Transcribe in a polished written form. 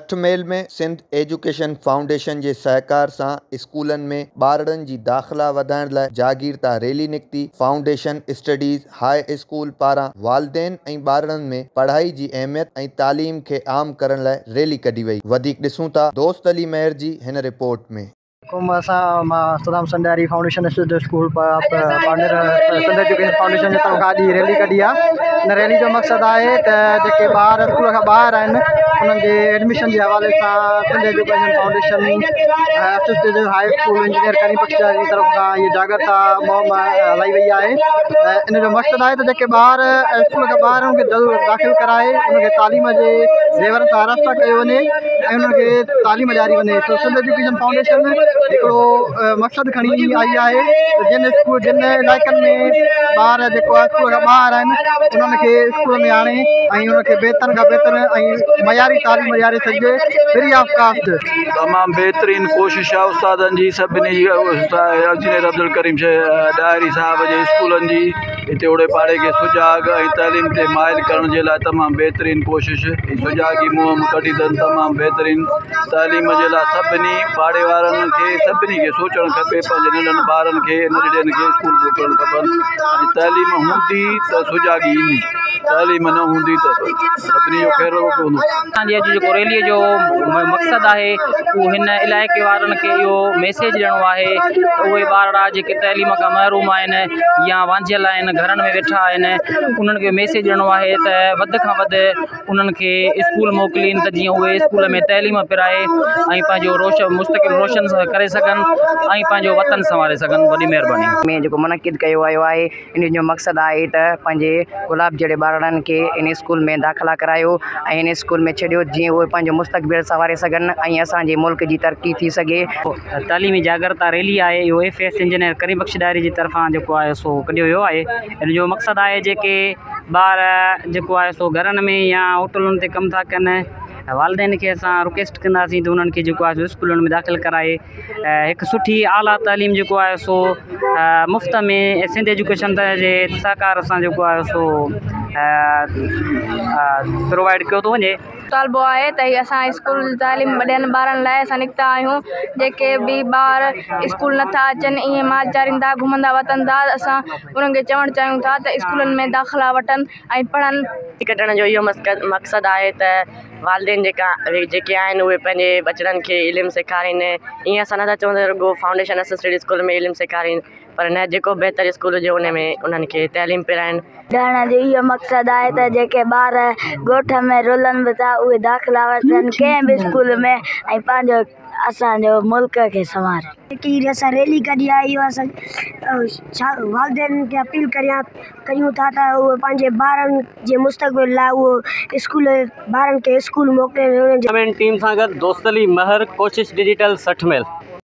60 ميل ۾ Sindh education foundation جي سهڪار سان اسڪولن ۾ ٻارڙن جي داخلا وڌائڻ لاء جاگيرتا ريلي نڪتي. فائونڊيشن اسٽڊيز هاء اسڪول پاران والدين ۽ ٻارڙن ۾ پڙهائي جي اهميت ۽ تعليم کي عام ڪرڻ لاء ريلي ڪڍي وئي. وڌيڪ ڏسون ٿا دوست علي مهر جي هن رپورٽ ۾. حڪم اسان مان Saddam Sandhiyari foundation state school Parner Sindh education foundation جي طرف کان اڄ هي ريلي ڪڍي آهي ان ريلي جو مقصد آهي ته جيڪي ٻار اسڪول کان ٻاهر آهن انهن جي ايڊميشن جي حوالي سان Sindh education foundation assistant high school engineer Karim Bakhsh جي طرف کان هي جاڳرتا مهم هلائي وئي آهي ان جو مقصد آهي ته جيڪي ٻار اسڪول کان ٻاهر آهن انهن کي جلد داخل ڪرائي انهن کي تعليم جي زيور سان آراسته ڪيو وڃي ۽ انهن کي تعليم ڏياري وڃي سو سنڌ ايجوڪيشن فائونڊيشن هڪڙو مقصد کڻي آئي آهي ته جن اسڪول جن علائقن ۾ ٻار جيڪو آهي اسڪول کان ٻاهر آهن انهن کي اسڪول ۾ آڻي ۽ انهن کي بهتر کان بهتر ۽ معياري تعليم ڏياري سگهجي فري آف ڪاسٽ. تمام بهترين ڪوشش آهي استادن جي سڀني جي انجنيئر عبدالڪريم ڏاهري صاحب جي اسڪولن جي هتي اوڙي پاڙي کي سجاڳ ۽ تعليم تي مائل ڪرڻ جي لاء تمام بهترين ڪوشش هي سجاڳي مهم ڪڍي اٿن تمام بهترين تعليم جي لاء سڀني پاڙي وارن کي سڀني کي سوچڻ کپي پنهنجي ننڍن ٻارن کي ننڍڙين کي اسڪول موڪلڻ کپن ۽ تعليم هوندي ته سجاڳي ايندي تعليم نه هوندي ته سڀني جو خير رڳو پوندو. اسان جي اڄ جيڪو ريلي جو مقصد آهي اهو هن علائقي وارن کي اهو ميسيج ڏيڻو آهي ته اهي ٻارڙا جيڪي تعليم کان محروم آهن يا وانجهيل آهن گهرن ۾ ويٺا آهن انهن کي ميسيج ڏيڻو آهي ته وڌ کان وڌ انهن کي اسڪول موڪلين ته جيئن اهي اسڪول ۾ تعليم پرائي ۽ پنهنجو روش مستقبل روشن ڪري سگهن ۽ پنهنجو وطن سنواري سگهن وڏي مهرباني. ۾ جيڪو منعقد ڪيو ويو آهي ان جو مقصد آهي ته پنهنجي گلاب جهڙي ٻارڙن کي ان اسڪول ۾ داخلا ڪرايو ۽ ان اسڪول ۾ ڇڏيو جيئن اهي پنهنجو مستقبل سنواري سگهن ۽ اسان جي ملڪ جي ترقي ٿي سگهي. تعليمي جاڳرتا ريلي آهي اهو F S engineer Karim Bakhsh Dahri جي طرفان جيڪو آهي سو ڪڍيو ويو آهي ان جو مقصد آهي جيڪي ٻار جيڪو آهي سو گهرن ۾ يا هوٽلن تي ڪم ٿا ڪن والدين کي اسان رڪويسٽ ڪنداسين ته انهن کي جيڪو آهي سو اسڪولن ۾ داخل ڪرائي هڪ سٺي اعليٰ تعليم جيڪو آهي سو مفت ۾ سنڌ ايجوڪيشن جي سهڪار سان جيڪو آهي سو پرووائيڊ ڪيو ٿو وڃي. مطالبو آهي ته هي اسان اسڪول تعليم ڏين ٻارن لاء اسان نڪتا آهيون جيڪي به ٻار اسڪول نٿا اچن ائين مال چاريندا گهمندا وتن ٿا اسان انهن کي چوڻ چاهيون ٿا ته اسڪولن ۾ داخلا وٺن ۽ پڙهن. ڪڍڻ جو اهو مقصد آهي ته والدين جيڪا جيڪي آهن اهي پنهنجي ٻچڙن کي علم سيکارين ائين اسان نٿا چئون ته رڳو فائونڊيشن اسسٽيڊ اسڪول ۾ علم سيکارين پر نه جيڪو بهتر اسڪول هجي ان ۾ انهن کي تعليم پرائين. ڏيڻ جو اهو مقصد آهي ته جيڪي ٻار ڳوٺ ۾ رلن به ٿا اهي داخلا وٺن ڪنهن به اسڪول ۾ ۽ پنهنجو اسان جو ملڪ کي سنوارين. جيڪي اسان ريلي ڪڍي آهي اهو اسان والدين کي اپيل ڪريان ڪريون ٿا ته اهي پنهنجي ٻارن جي مستقبل لاء اهو اسڪول ٻارن کي اسڪول موڪلين انهن جي ڪمينٽ ٽيم سان گڏ دوست علي مهر ڪوشش ڊجيٽل 60 ميل.